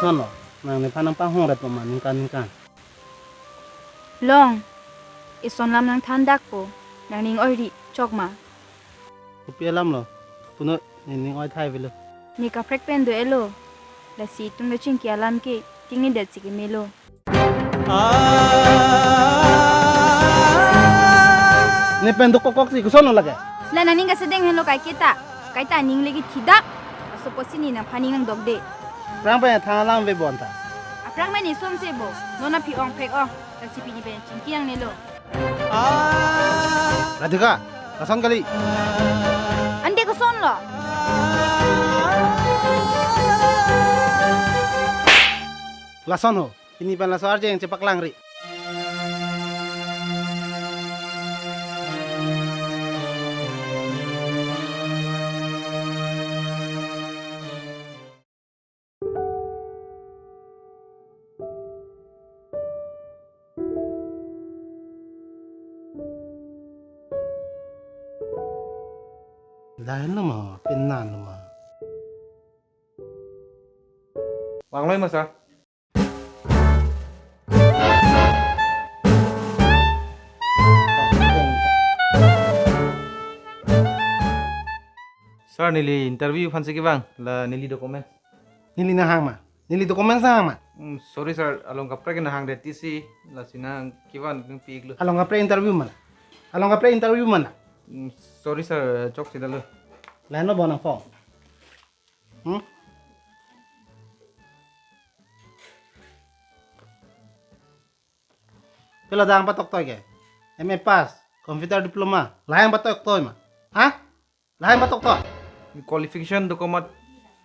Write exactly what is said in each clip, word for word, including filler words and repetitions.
Koson lo, nang nephan nangpanghong ret po ma ningkan ningkan? Long, ison lam nangthan dakpo, nangning oiri chok ma? Kopi alam lo, puno nening oi thai avelo. Ne kaprek pen do-elo, lasi itum kachingki alam ke, tingni det si kemelo. Ne pen dokok kok si koson lo lake? La nangning kasedeng henlo kaiketa. Kaita ning legi thidak. Aso posi ne nangphan ning nangdokde. Aphrang pen thang alam ave bon ta. Aphrang pen isom se bo. Non aphi ong prek ong. Lasi pini pen chingki nangnelo. Radhika, lason kali. Ante koson lo? Lason ho. Pini pen laso arjeng chepaklang ri. Lain lo ma, pinan lo ma. Vanglo ma, sir. Sir, neli interview aphansi kevang, la neli document. Neli nanghang ma? Neli document nanghang ma? Hmm, sorry sir, along kaprek nanghang det tisi, lasi nang kevang nangpi-iklo. Along kaprek interview ma la? Along kaprek interview ma la? Hmm, sorry sir, chok si dalo. Lain lo bo nang form. Hmm? Pilo dak patoktok ke? M A pass, computer diploma, lahai patoktok ma? Ha? Lahai patoktok? Qualification do komat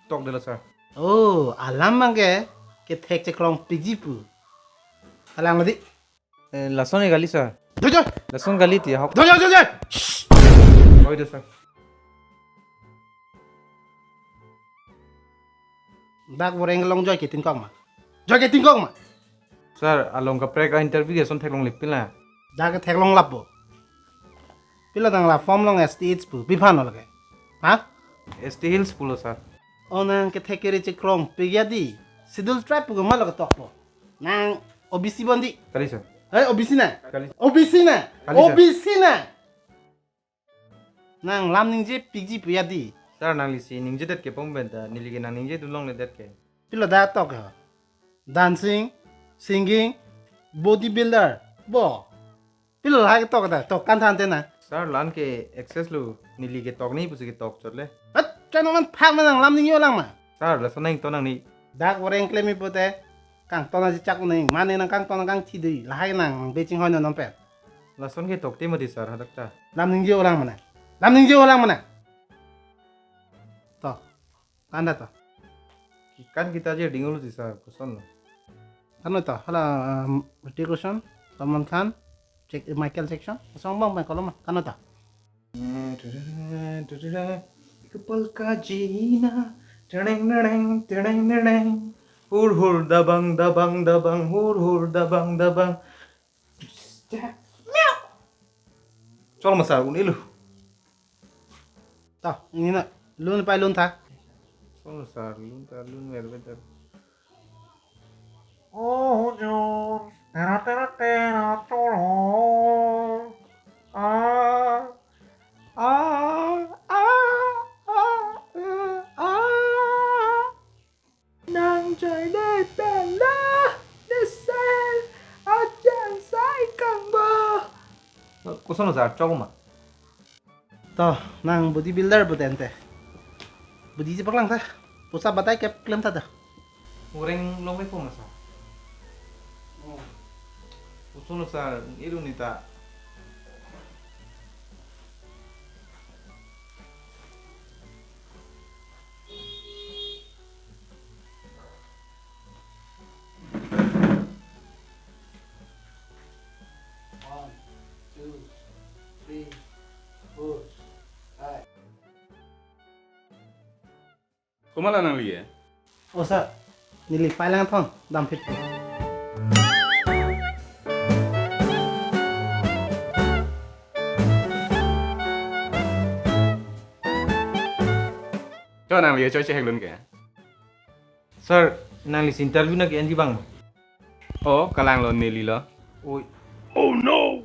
tokdelo sir. Oh, alam abang ke kethek chekrong piji pu. Kalang lo di. Eh, lason kali sir. Joi, joi. Lason kali ti ahok. Joi, joi, joi, joi. Oi do sir. Dak voreng long joi ke tingkong ma? Joi ke tingkong ma? Sir, along kaprek a-interview ke lason theklongle pin la? Dak ke theklong lap bo. Pilo tang la form along S T H pu, pi aphan lo lake? Ha? S T Hills pulo sir. O nang kethek kere chekrong piji di. Schedule tribe pu komat lo ketokpo? Nang O B C bon di. Kali sir. Hei, O B C na? Kali. O B C na? Kali, sir. O B C na? Nang lam ningje piji pu ya di. Sir, nangli si ningjedet ke pom benta, neli ke nang ningje dun longledet ke. Pilo dak tok ya? Dancing, singing, body builder. Bo. Pilo lahai ketok ta, tok kan than te na. Sir, la-an ke excess lo, neli ketok ni pusi ketok chot le. At, chano man phak ma nang lam ningje lang ma. Sir, lason nang to nang ni. Dak voreng klem-i pute, kangton aji chak nang, mane nang kangton nang kangthi dei, lahai nang beching hoi non pen. Lason ke tokte mati sir, hadak ta. Lam ningje lang mana? Lam ningje lang mana? To, kanda to. Kan kita je dingul si sir, koson lo. Kano to, hala, um, Hrithik Roshan, Salman Khan, Jack-, Michael Jackson, song bang bang kolom, kano to. Kapal ka jina, tereng tereng, tereng tereng. Hur hur dabang, dabang, dabang, hur hur dabang, dabang. Chol ma sir, un-elo. Ta, ini na, lun pai lun tha. Chol ma sir, lun ta, lun mer better. Oh, Jun, tera, tera, tera, choro. Ah, ah, ah, ah, eh, ah. Nang jai de pela, de sen, ajan sai kangba. Koson lo sir, chok ma? To, nang body builder pute ante. Body chepaklang ta. Poisa batai kep klem ta ta. Voreng long me poma sir. Koson lo sir, iru ni ta. One, two, three, four, five. Komat la nangli e? O sir, neli file nangthon, damphit. To nangli e choi cheheklun ke? Sir, Nangli si interview nang ke-enji abang ma? O, kalang lo, neli lo. Oi. Oh no!